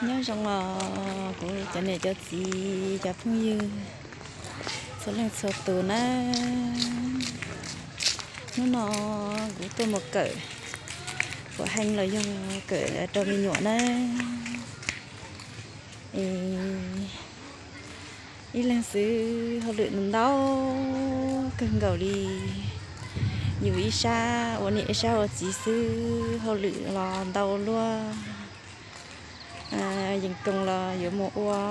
Nyob zoo os kuv cov niam cov txiv cov phooj ywg txhua leej txhua tus na. Hnub no kuv tuaj mus kawm, kuv heev los yog kawm rau me nyuam na. Ib leeg xwb hauj lwm ntau kawg nkaus li. Yus ib sab ua niam ib sab ua txiv xwb hauj lwm los ntau luaj. Yees koos los yuav mus ua,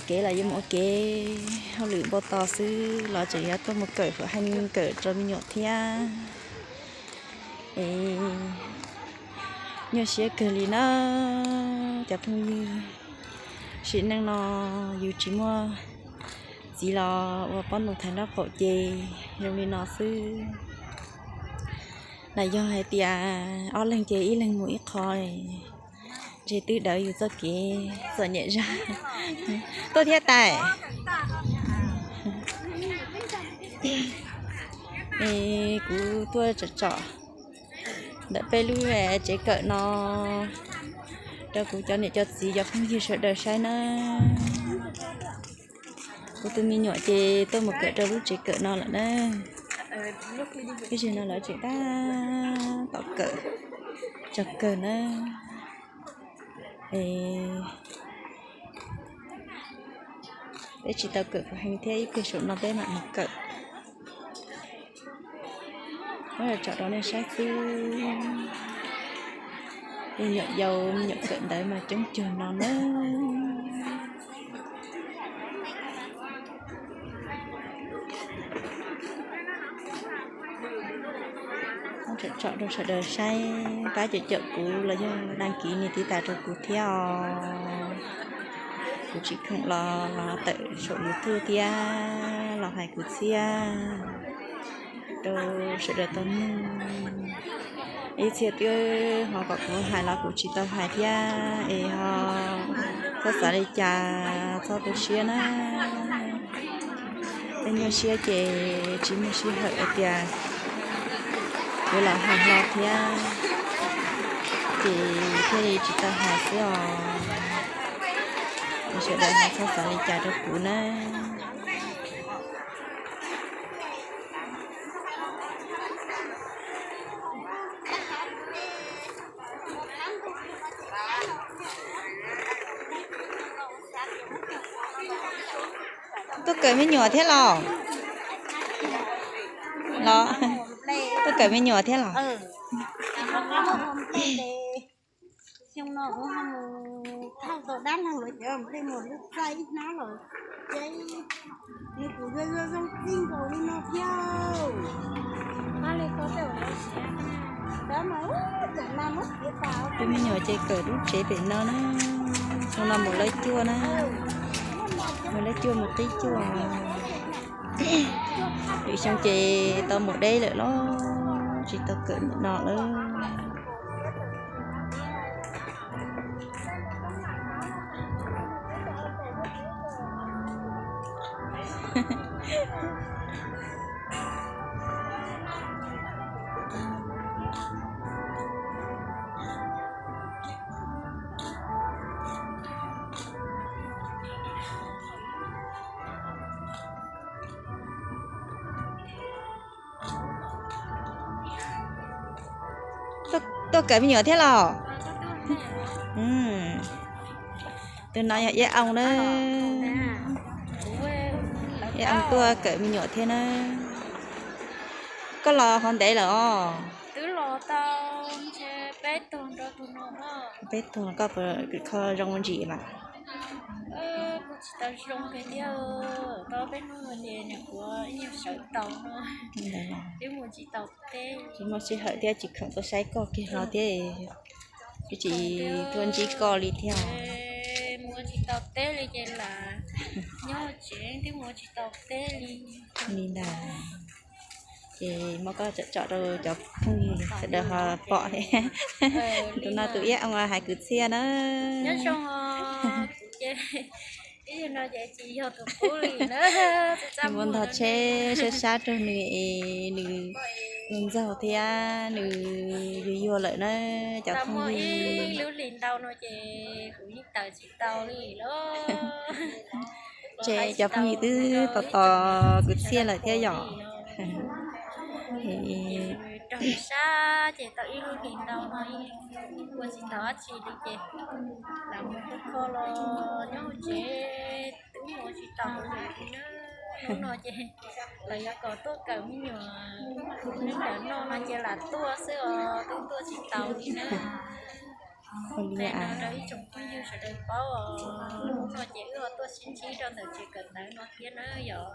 kev los yuav mus ua kev, hauj lwm npau tos xwb los tseem yuav tuaj mus kawm, kuv heev kawm rau me nyuam thiab. Es nyuaj siab kawg li na cov phooj ywg. Sim neej no yus tsis muaj txiv los ua pob ntoo thaiv nraub qaum ces zoo li no xwb. Los yog hais tias ob leeg ces ib leeg mus ib qho, ntshe twb dawv yus txoj kev txom nyem zog. Tuaj thiab tais. Es kuv tuaj tsom tsom ntawm peb lub tsev kawm no rau kuv cov niam cov txiv cov phooj ywg sawv daws saib na. Kuv tus me nyuam ces tuaj mus kawm rau lub tsev kawm no lawm na. Ib zaug no lawv tseem tab tom kawm tsawg kawg na. Peb tsis tau kawm kuv heev thiab, ib pliag saum no peb mam mus kawm. Muab tsom rau nej saib xwb. Me nyuam yaus me nyuam kawm ntawv mas coob cuag no na. Tsom tsom rau sawv daws saib, pab caum caum kuv los yog đăng ký nias tiv tas rau kuv thiab os. Kuv tsis khoom los los tawm saum YouTube thiab los hais kwv txhiaj rau sawv daws tau mloog. Ib txhia twb ho kom kuv hais los kuv tsis tau hais thiab es ho txhob xav li cas, txhob tu siab na. Tej nyuaj siab ces tsis muaj sij hawm hais tias yuav los hais hlo thiab, ces thiaj li tsis tau hais xwb os. Es sawv daws ho txhob xav li cas rau kuv na. Tuaj kawm me nyuam thiab los? Los tuaj kawm me nyuam thiab los? Xyoo no kuv ho mus thauj tau dab laug lawv cov nplej mus lub txaij ib hnab los ces nws kuj yuav zoo txij nkaus li no thiab. Tus me nyuam ces kawm lub tsev pem no na, xyoo no mus lawv cuaj na, mus lawv cuaj mus qib cuaj. Lwm xyoo ces tau mus deb lawm los tsis tau kawm nim no lawm. Tuaj kawm me nyuam thiab los? Tus no yog Iab Oos na. Iab Oos tuaj kawm me nyuam thiab na. Koj los qhov ntev lawm os? Peb tug koj puas kho zoo ua ntsis mas? Tsis muaj sij hawm thiab tsis khoom tuaj saib koj kiag hlo thiab, twb tsis tuaj ntsib koj li thiab. Li ntawd ces muab koj tsom tsom rau cov phooj ywg sawv daws ho pom thiab. Tus no tus Iab Oos hais kwv txhiaj na. Nws mus ntog tsheb sab sab rau nws es nws Nws ntxaug thiab nws yuag yuag lawm na cov phooj ywg. Lub hlis ntau no ces kuv yeej tawm tsis tau li lauj. Ces cov phooj ywg twb tos tos kwv txhiaj lawm thiab yom. Raug sab ces tau ib lub hlis ntau no ua tsis tau dab tsi li ces lam mus kho kho los nyob hauv tsev twb mus tsis tau hauv lwm li na. Hnub no ces lawv yuav kom tuaj kawm me nyuam neb ntawm no no ces lam tuaj xwb os, twb tuaj tsis tau li na. Qhia no rau ib tsoom phooj ywg sawv daws paub os, hnub no ces wb ho tuaj sib ntsib rau ntawm tsev kawm ntawv no thiab na yom.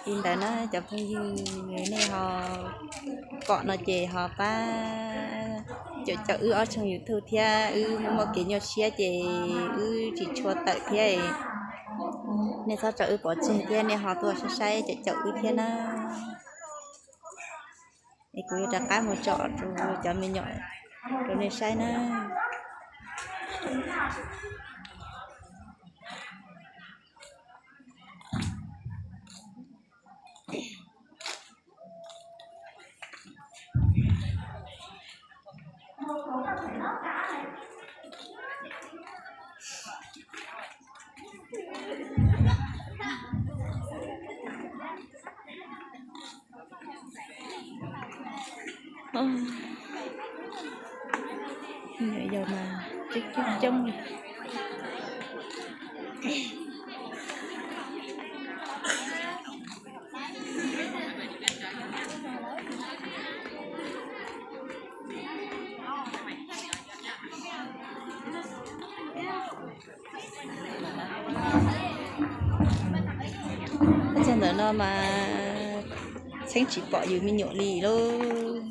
Li ntawd na cov phooj ywg, nej ho pom no ces ho pab caum caum wb ob tshooj YouTube thiab, wb muaj kev nyuaj siab ces wb tsis tshua tawm thiab. Nej txhob tso wb pov tseg thiab, nej ho tuaj saib saib caum caum wb thiab na. Es kuv yuav rov qab mus tsom rau cov me nyuam rau nej saib na. Nyuam yaus mas coob coob coob li. Tab txog ntawm no mas txheeb tsis pom yus me nyuam li lauj.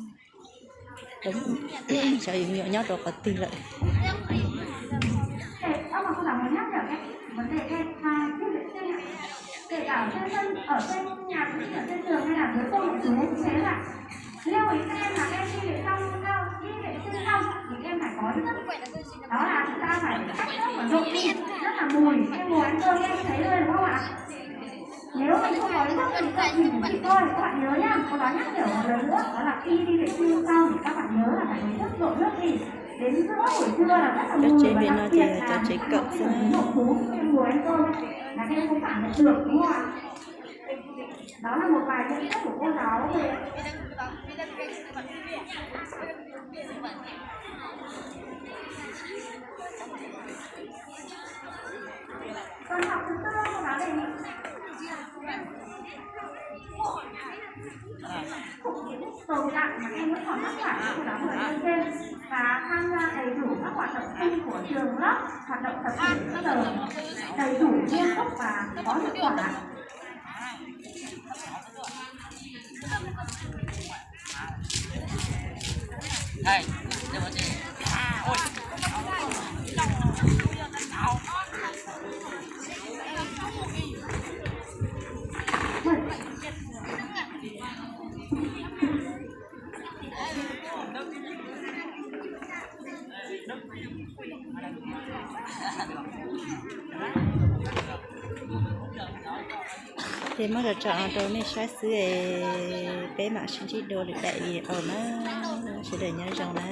Xyov yus me nyuam nyob rau qhov twg lawm. Kể cả ở trên sân, ở trên nhà, ở trên trường hay là dưới công chúng thế là Nếu ý các em mà các em thi vệ sinh xong, thi vệ sinh xong thì các em phải có ý thức. Đó là chúng ta phải cắt nước và dội đi, rất là mùi, cái mùi ăn cơm các em thấy rồi đúng không ạ? Nếu mình không có ý thức thì các em nhìn thấy thôi, các bạn nhớ nhá, cô giáo nhắc nhở một lần nữa, đó là khi thi vệ sinh xong thì các bạn nhớ là phải có ý thức dội nước đi. Đến giữa buổi trưa là rất là mùi và đặc biệt là những cái mùi ăn cơm, cái mùi ăn cơm là các em không cảm nhận được đúng không ạ? Đó là một vài nhận xét của cô giáo về Phần học thứ tư, cô giáo đề nghị tồn tại mà em vẫn còn mắc phải, cô giáo mời lên trên và tham gia đầy đủ các hoạt động chung của trường lớp, hoạt động tập thể, giờ đầy đủ, nghiêm túc và có hiệu quả. Ces muab tso tso rau nej saib xwb, peb mam sib ntsib dua lwm daim video na, sawv daws nyob zoo na.